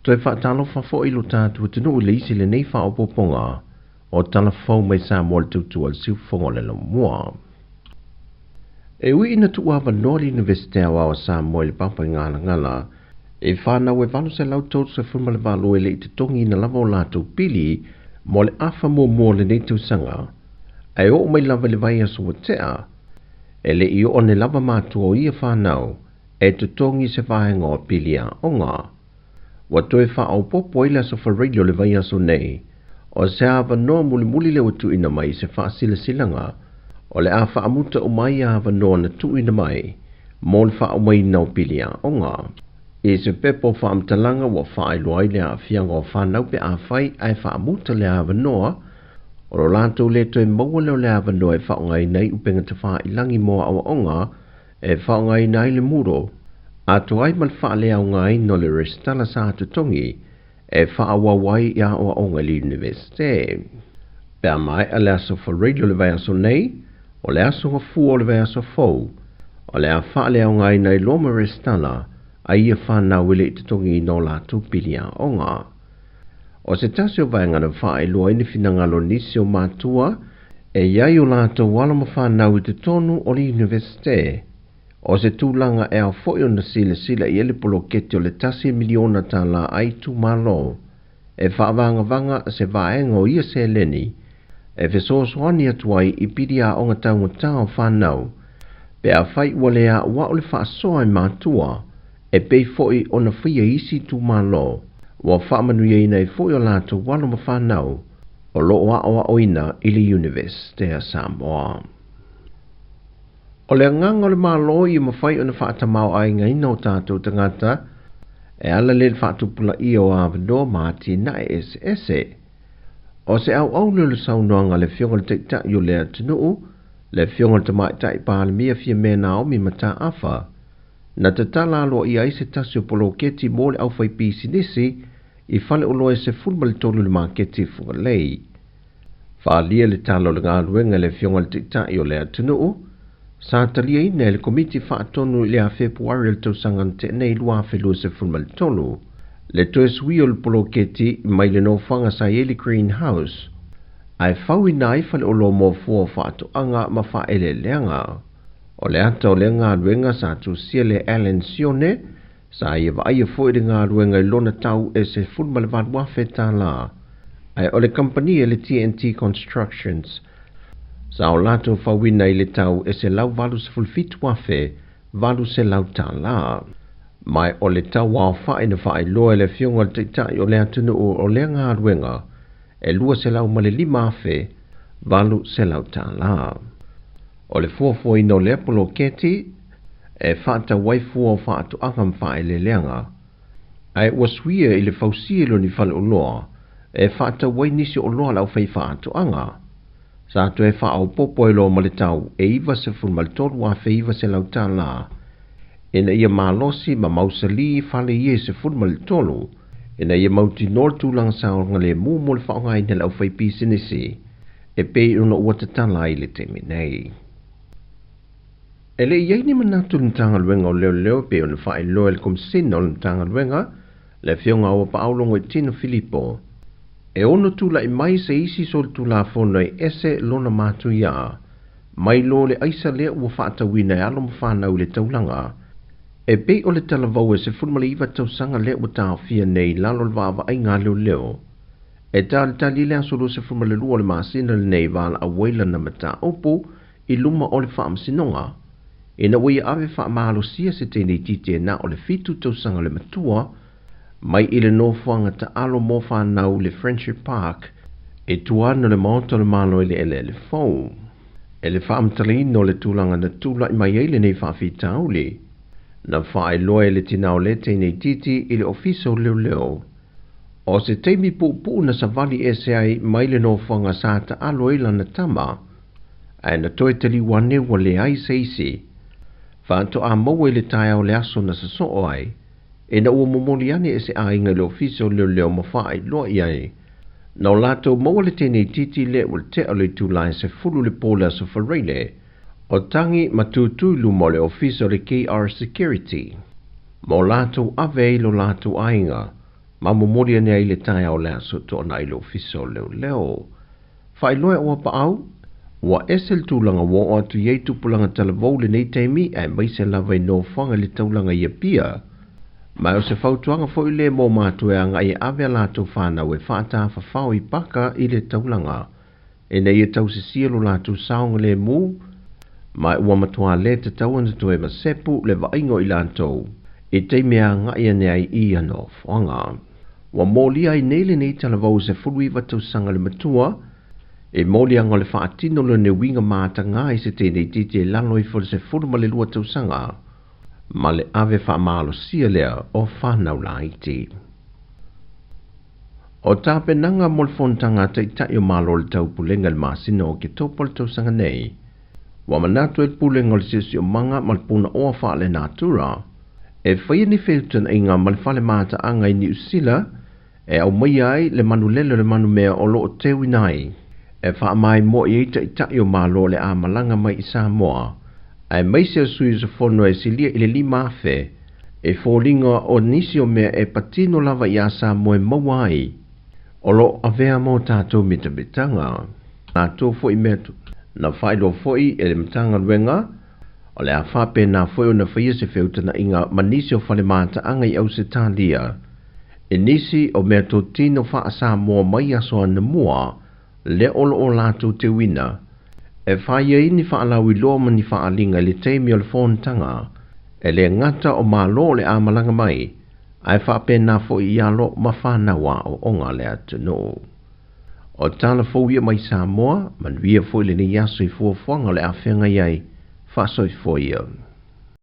Toe faatalofa foi i lo tatou atunuu i le isi lenei faaopoopoga o Tala Fou mai Samoa le tautua a le siufofoga o le Laumua. E ui ina tuuavanoa le Iunivesite Aoao a Samoa i le Papaigalagala i fanau e 838 e le i totogiina lava o latou pili mo le afa muamua o lenei tausaga, ae oo mai lava i le vaiaso ua tea, e le i oo ane lava matua o ia fanau e totogi se vaega o pili aoga. Ua toe faaopoopo ai le aso Faraile o le vaiaso nei, o se avanoa mulimuli lea ua tuuina mai i se faasilasilaga o le a faamuta uma ai avanoa na tuuina mai mo le faaumaina o pili aoga. I se pepa o faamatalaga ua faailoa ai le aafiaga o fanau pe afai ae faamuta le avanoa, o lo latou le toe maua lea o le avanoa e faaaogaina ai upega tafailagi mo aoaoga e faaaogaina ai le Moodle, atoa ai ma le faaleaogaina o le resitala sa totogi e faaauau ai i aoaoga i le Iunivesite. Pe a maea le aso Faraile o le vaiaso nei, o le aso gafua o le vaiaso fou, o le a faaleaogaina ai loa ma resitala a ia fanau e le i totogiina o latou pili aoga. O se tasi o vaega na faailoa ai ni finagalo o nisi o matua e i ai o latou alo ma fanau i totonu o le Iunivesite, o se tulaga e ao foi ona silasila i ai le poloketi o le $1 miliona a itumalo e faavagavaga se vaega o ia seleni e fesoasoani atu ai i pili aoga taugata o fanau pe afai ua le aoao le faasoa e matua e pei foi ona faia isi itumalo ua faamanuiaina ai foi o latou alo ma fanau o loo aoaoina i le Iunivesite a Samoa. O le agaga o le Malo ia mafai ona faatamaoaigaina o tatou tagata e ala lea i le faatupulaia o avanoa ma atinae eseese. O se auau lea o le saunoaga a le Afioga i le Taitai o le atunuu, le Afioga i le Tamaitai Palemia Fiamē Naomi Mataafa, na tatala aloaia ai se tasi o poloketi mo le aufaipisinisi i faleoloa e 13 i le maketi i Fugalei. Faaalia le tala o le galuega i le Afioga i le Taitai o le atunuu, sa taliaina e le Komiti Faatonu i le a Fepuari o le tausaga na tea nei 2023, le toe suia o le poloketi mai le nofoaga sa i ai le Greenhouse, ae fauina ai faleoloa mo fua o faatoaga ma faaeleeleaga. O le ata o lea galuega sa tusia le Alan Sione, sa ia vaaia foi le galuega i lona tau e $18,000, ae o le kamupani e le TNT Constructions sa o latou fauina i le tau e $187,800. Mai o le tau aofai na faailoa e le Afioga i le Taitai o le atunuu o lea galuega e $205,800. O le fuafuaina o lea poloketi e faatau ai fua o faatoaga ma faaeleeleaga, ae ua suia i le fausia i lona faleoloa e faatau ai nisi o oloa a le aufaifaatoaga. Sa toe faaopoopo ai loa ma le tau e $93,900 ina ia malosi ma mausali fale ia e 13 ina ia mautinoa le tulaga saogalemu mo le faaaogaina e le aufaipisinisi e pei ona ua tatala ai le taimi nei. E le i ai ni manatu i le Matagaluega o Leoleo pei ona faailoa e le Komesina o le Matagaluega, le Afioga Aua Paaulo Goitino Filipo, e ono tulai mai se isi solitulafono e ese lona matuia, mai lo le aisa lea ua faatauina e alo ma fanau i le taulaga, e pei o le talavou e 19 tausaga lea ua taofia nei i lalo o le vaavaaiga a leoleo. E talitali le aso 22 o le masina lenei valaau ai lana mataupu i luma o le faamasinoga, ina ua ia ave faamalosia se teineitiiti e na o le 7 tausaga le matua, mai i le nofoaga taalo mo fanau i le Friendship Park e tua ana le Maota o le Malo i le eleele fou. E le faamatalaina o le tulaga na tulai mai ai lenei faafitauli, na faailoa e le tina o lea teineitiiti i le Ofisa o Leoleo. O se taimi puupuu na savali ese ai mai le nofoaga sa taalo ai lana tama, ae na toe taliu ane ua leai se isi. Faatoa maua i le taeao le aso na sosoo ai, ina ua momoli ane e se aiga i le Ofisa o Leoleo ma faailoa i ai. Na o latou maua le teineitiiti lea ua tea o le itula e 10 le po le aso Faraile, o tagi ma tutū i luma o le Ofisa o le KR Security, ma o latou ave ai lo latou aiga ma momoli ane ai le taeao o le Aso Toonai i le Ofisa o Leoleo. Faailoa e Auapaau, ua ese le tulaga ua oo atu i ai tupulaga talavou i lenei taimi aemaise lava i nofoaga i le taulaga i Apia. Ma o se fautuaga foi lea mo matua e agai e ave a latou fanau e faatafafao i paka i le taulaga ina ia tausisia lo latou saogalemu, ma ua matua le tatau ona toe masepu le vaaiga o i latou i taimi e agai ane ai i ia nofoaga. Ua molia ai nei lenei talavou 19 tausaga le matua e moliaga o le faatino lona uiga mataga i se teineitiiti e lalo ifo i le 12 tausaga ma le ave faamalosia lea o fanau laiti. O tapenaga mo le fonotaga a Taitai o Malo o le Taupulega i le masina o Oketopa o le tausaga nei, ua manatu ai le Pulega o le Siosiomaga ma le Punaoa Faalenatura e faia ni feutagaiga ma le fale mataaga i Niu Sila e aumaia ai le manulele o le manumea o lo o teuina ai e faamaimoa i ai Taitai o Malo o le a malaga mai i Samoa, aemaise o sui usufono e silia i le 5,000 e foliga o nisi o mea e patino lava iā Samoa e maua ai o lo o avea mo tatou mitamitaga. Latou foi mea na faailoa foi e le Matagaluega o le a faapena foi ona faia se feutagaiga ma nisi o fale mataaga i Ausetalia i nisi o mea totino faa-Samoa mai aso anamua lea o lo o latou teuina e fai ai ni faalauiloa ma ni faaaliga i le taimi o le fonotaga e le gata o Malo o le a malaga mai ae faapena foi i alo ma fanau aoaoga a le atunuu. O tala fou ia mai Samoa, manuia foi lenei aso i fuafuaga o le a feagai ai, faasoifua ia.